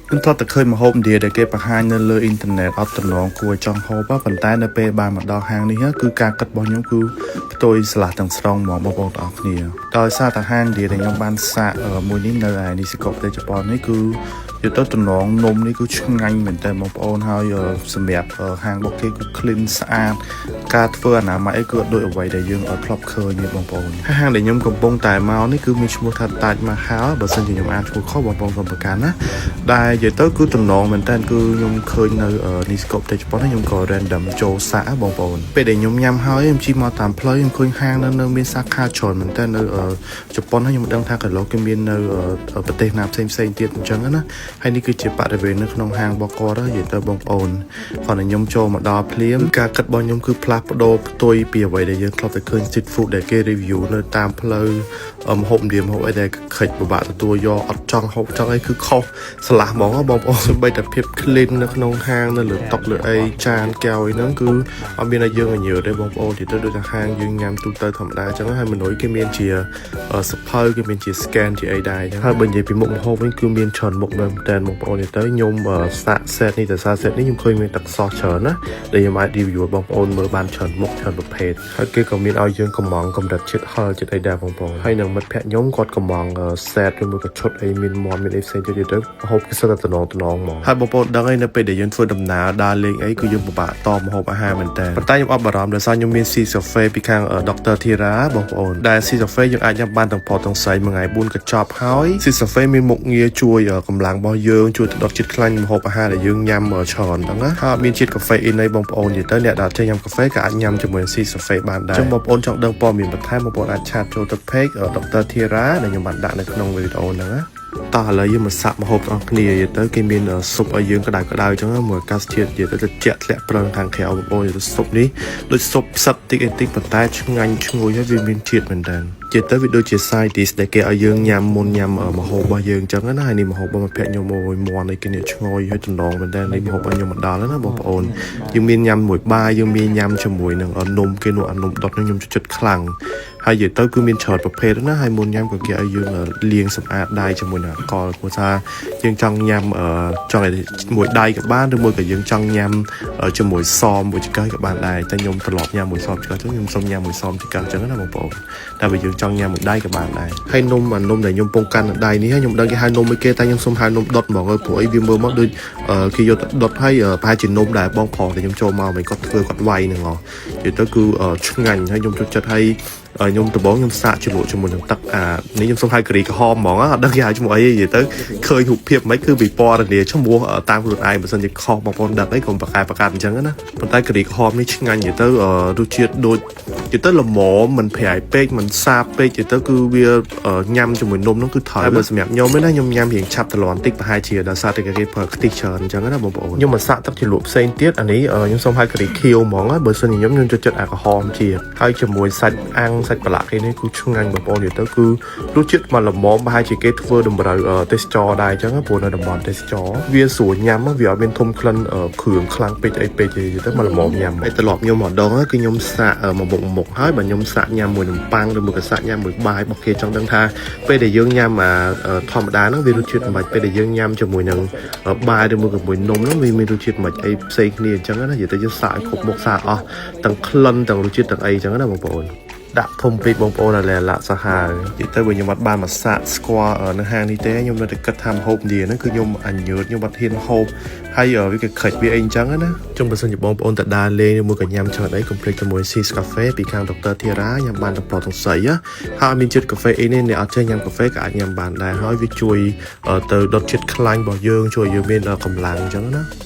ខ្ញុំធ្លាប់តែឃើញម្ហូបឥណ្ឌាដែលគេបង្ហាញនៅលើអ៊ីនធឺណិតអត់តំណងគួរឲ្យចង់ហូបប៉ុន្តែនៅពេលបានមកដល់ហាងនេះគឺការគិតរបស់ខ្ញុំគឺផ្ទុយឆ្លាស់ទាំងស្រុងហ្មងបងប្អូនទាំងអស់គ្នាដោយសារតែហាងឥណ្ឌាដែលខ្ញុំបានសាកមួយនេះនៅឯនីសិកុប្រទេសជប៉ុននេះគឺនិយាយទៅតំណងនំនេះគឺឆ្ងាញ់មែនតើបងប្អូនហើយសម្រាប់ហាងរបស់គេគឺ clean ស្អាតការធ្វើអនាម័យអីគឺអត់ដូចអ្វីដែលយើងធ្លាប់ឃើញទេបងប្អូនហើយហាងដែលខ្ញុំកំពុងតែមកនេះគឺមានឈ្មោះថាតាច់ម៉ាហាលបើសិនជាខ្ញុំអានឈ្មោះខុសបងប្អូនកុំប្រកាន់ណាដែលនិយាយទៅគឺតំណងមែនតើគឺខ្ញុំឃើញនៅនីស្កូប្រទេសជប៉ុនខ្ញុំក៏ random ចូលសាកបងប្អូនពេលដែលខ្ញុំញ៉ាំហើយខ្ញុំជិះមកតាមផ្លូវខ្ញុំឃើញហាងនៅនៅមានសាខាច្រើនមែនតើនៅជប៉ុនហើយខ្ញុំមិនដឹងថាកាឡូគេមាននៅប្រទេសណាផ្សេងផ្សេងទៀតអញ្ចឹងណាហើយនេះគឺជាបរិវេណនៅក្នុងហាងរបស់គាត់និយាយទៅបងប្អូនគ្រាន់តែខ្ញុំចូលមកដល់ភ្លាមការគិតរបស់ខ្ញុំគឺផ្លាស់ប្ដូរផ្ទុយពីអ្វីដែលយើងធ្លាប់តែឃើញ street food ដែលគេ review នៅតាមផ្លូវម្ហូបឥណ្ឌាម្ហូបអីដែលខិចពិបាកទទួលយកអត់ចង់ហូបចង់អីគឺខុសឆ្លាស់ហ្មងបងប្អូនសូម្បីតែភាព clean នៅក្នុងហាងនៅលើតុលើអីចានកែវអីហ្នឹងគឺអត់មានឲ្យយើងញើទេបងប្អូនទីទៅដូចថាហាងយើងញ៉ាំទូទៅធម្មតាអញ្ចឹងហើយមនុស្សគេមានជាសភៅគេមានជា scan ជាអីដែរអញ្ចឹងហើយបើនិយាយពីមុខម្ហូបវិញគឺមានច្រើនមុខមែនតើបងប្អូនទៅខ្ញុំសាក set នេះតែសា set នេះខ្ញុំឃើញមានទឹកសោះច្រើនណាដែលខ្ញុំអាច review ឲ្យបងប្អូនមើលបានច្រើនមុខច្រើនប្រភេទហើយគេក៏មានឲ្យយើងកំងកម្រិតជាតិហឹរជាតិអីដែរបងប្អូនហើយនឹងមិត្តភក្តិខ្ញុំគាត់កំង set ឬមួយក៏ឈុតអីមានមាន់មានអីផ្សេងទៀតទៅហូបគឺសុទ្ធតែតំណងតំណងហ្មងហើយបងប្អូនដឹងហើយនៅពេលដែលយើងធ្វើដំណើរដើរលេងអីគឺយើងពិបាកតម្ហូបអាហារមែនតើប៉ុន្តែខ្ញុំអត់បារម្ភដោយសារខ្ញុំមាន C Cafe ពីខាង Dr. Thira បងប្អូនដែល C Cafe យើងអាចញ៉ាំបានទាំងប្រុសទាំងស្រីមួយថ្ងៃ4កញ្ចប់ហើយ C Cafe មានមុខងារជួយកម្លាំងរបស់យើងជួយទៅដុតជាតិខ្លាញ់ម្ហូបអាហារដែលយើងញ៉ាំច្រើនហ្នឹងណាហើយមានជាតិកាហ្វេអ៊ីនអីបងប្អូននិយាយទៅអ្នកដែលចេះញ៉ាំកាហ្វេក៏អាចញ៉ាំជាមួយ C Cafe បានដែរអញ្ចឹងបងប្អូនចង់ដឹងព័ត៌មានបន្ថែមបងប្អូនអាច chat ចូលទៅ page Dr. Thira ដែលខ្ញុំបានដាក់នៅក្នុងវីដេអូហ្នឹងណាតោះឥឡូវយើងមកសាក់ម្ហូបទាំងអស់គ្នានិយាយទៅគេមានស៊ុបឲ្យយើងក្តៅក្តៅអញ្ចឹងមួយអាកាសធាតុនិយាយទៅត្រជាក់ធ្លាក់ប្រឹងខាងក្រៅបងប្អូននិយាយទៅស៊ុបនេះដូចស៊ុបផ្សិតតិចអីតិចប៉ុន្តែឆ្ងាញ់ឈ្ងុយហើយវាមានជាតិមែនតើនិយាយទៅវាដូចជា side dish ដែលគេឲ្យយើងញ៉ាំមុនញ៉ាំម្ហូបរបស់យើងអញ្ចឹងណាហើយនេះម្ហូបរបស់មិត្តភក្តិខ្ញុំអូយមាន់អីគេនេះឈ្ងុយហើយតំណងមែនតើនេះម្ហូបរបស់ខ្ញុំមកដល់ណាបងប្អូនយើងមានញ៉ាំមួយបាយយើងមានញ៉ាំជាមួយនឹងនំគេនោះអានំដុតនេះខ្ញុំចូលចិត្តខ្លាំងហើយនិយាយទៅគឺមានច្រើនប្រភេទណាហើយមុនញ៉ាំក៏គេឲ្យយើងលាងសម្អាតដៃជាមួយនឹងអាល់កុលព្រោះថាយើងចង់ញ៉ាំចង់ឲ្យមួយដៃក៏បានឬមួយក៏យើងចង់ញ៉ាំជាមួយសមមួយចង្កឹះក៏បានដែរតែខ្ញុំត្រឡប់ញ៉ាំមួយសមចង្កឹះទៅខ្ញុំសុំញ៉ាំមួយសមចង្កឹះអញ្ចឹងណាបងប្អូនតែបើយើងចង់ញ៉ាំមួយដៃក៏បានដែរហើយនំអានំដែលខ្ញុំពងកាន់នៅដៃនេះខ្ញុំដឹងគេហៅនំអីគេតែខ្ញុំសុំហៅនំដុតហ្មងព្រោះអីវាមើលមកដូចគេយកទៅដុតហើយប្រហែលជានំដែលបងប្រុសដែលខ្ញុំចូលមកមិនគាត់ធ្វើគាត់វាយហ្នឹងហ៎និយាយទៅគឺឆ្ងាញ់ហើយខ្ញុំចូលចិត្តហើយខ្ញុំដំបងខ្ញុំសាកជ្រលក់ជាមួយនឹងទឹកអានេះខ្ញុំសុំហៅការីក្រហមហ្មងអត់ដឹងគេហៅឈ្មោះអីទេនិយាយទៅឃើញរូបភាពមិនគឺពិពណ៌នាឈ្មោះតាមខ្លួនឯងបើសិនជាខុសបងប្អូនដឹងអីកុំប្រកែប្រកាសអញ្ចឹងណាប៉ុន្តែការីក្រហមនេះឆ្ងាញ់និយាយទៅរសជាតិដូចនិយាយទៅល្មមមិនប្រៃពេកមិនសាបពេកនិយាយទៅគឺវាញ៉ាំជាមួយនំហ្នឹងគឺត្រូវហើយបើសម្រាប់ខ្ញុំឯណាខ្ញុំញ៉ាំរៀងឆាប់តលន់តិចប្រហែលជាដោយសារតែគេប្រើខ្ទិះច្រើនអញ្ចឹងណាបងប្អូនខ្ញុំមកសាកទឹកជ្រលក់ផ្សេងទៀតអានេះខ្ញុំសុំហៅការីខៀវហ្មងបើសិនជាខ្ញុំខ្ញុំចូលចិត្តអាក្រហមជាហើយជាមួយសាច់អាំងសាច់ប្រឡាក់គេនេះគឺឆ្ងាញ់បងប្អូននិយាយទៅគឺរសជាតិមកល្មមប្រហែលជាគេធ្វើតម្រូវទេសចរដែរអញ្ចឹងព្រោះនៅតំបន់ទេសចរវាស្រួលញ៉ាំវាអត់មានធំក្លិនគ្រឿងខ្លាំងពេកអីពេកទេទៅមកល្មមញ៉ាំហើយត្រឡប់ខ្ញុំម្ដងគឺខ្ញុំសាកមកមុខមុខហើយបើខ្ញុំសាកញ៉ាំមួយនំប៉័ងឬមួយក៏សាកញ៉ាំមួយបាយរបស់គេចង់ដឹងថាពេលដែលយើងញ៉ាំអាធម្មតាហ្នឹងវារសជាតិមិនពេលដែលយើងញ៉ាំជាមួយនឹងបាយឬមួយក៏មួយនំហ្នឹងវាមានរសជាតិមិនអីផ្សេងគ្នាអញ្ចឹងណានិយាយទៅយើងសាកឲ្យគ្រប់មុខសាកអស់ទាំងក្លិនទាំងរសជាតិទាំងអីអញ្ចឹងណាបងប្អូនដាក់ធំពេកបងប្អូនឲ្យលាក់សាហាវនិយាយទៅបើខ្ញុំអត់បានមកសាកស្គាល់នៅហាងនេះទេខ្ញុំនៅតែគិតថាម្ហូបឥណ្ឌាហ្នឹងគឺខ្ញុំអញើតខ្ញុំអត់ហ៊ានហូបហើយវាក៏ខិចវាអីអញ្ចឹងណាចុងបើសិនជាបងប្អូនទៅដើរលេងឬមួយក៏ញ៉ាំច្រើនអីកុំភ្លេចជាមួយ Sis Cafe ពីខាង Dr. Thira ញ៉ាំបានទាំងប្រុសទាំងស្រីហើយមានជាតិកាហ្វេអីនេះអ្នកអត់ចេះញ៉ាំកាហ្វេក៏អាចញ៉ាំបានដែរហើយវាជួយទៅដុតជាតិខ្លាញ់របស់យើងជួយឲ្យយើងមានកម្លាំងអញ្ចឹងណា។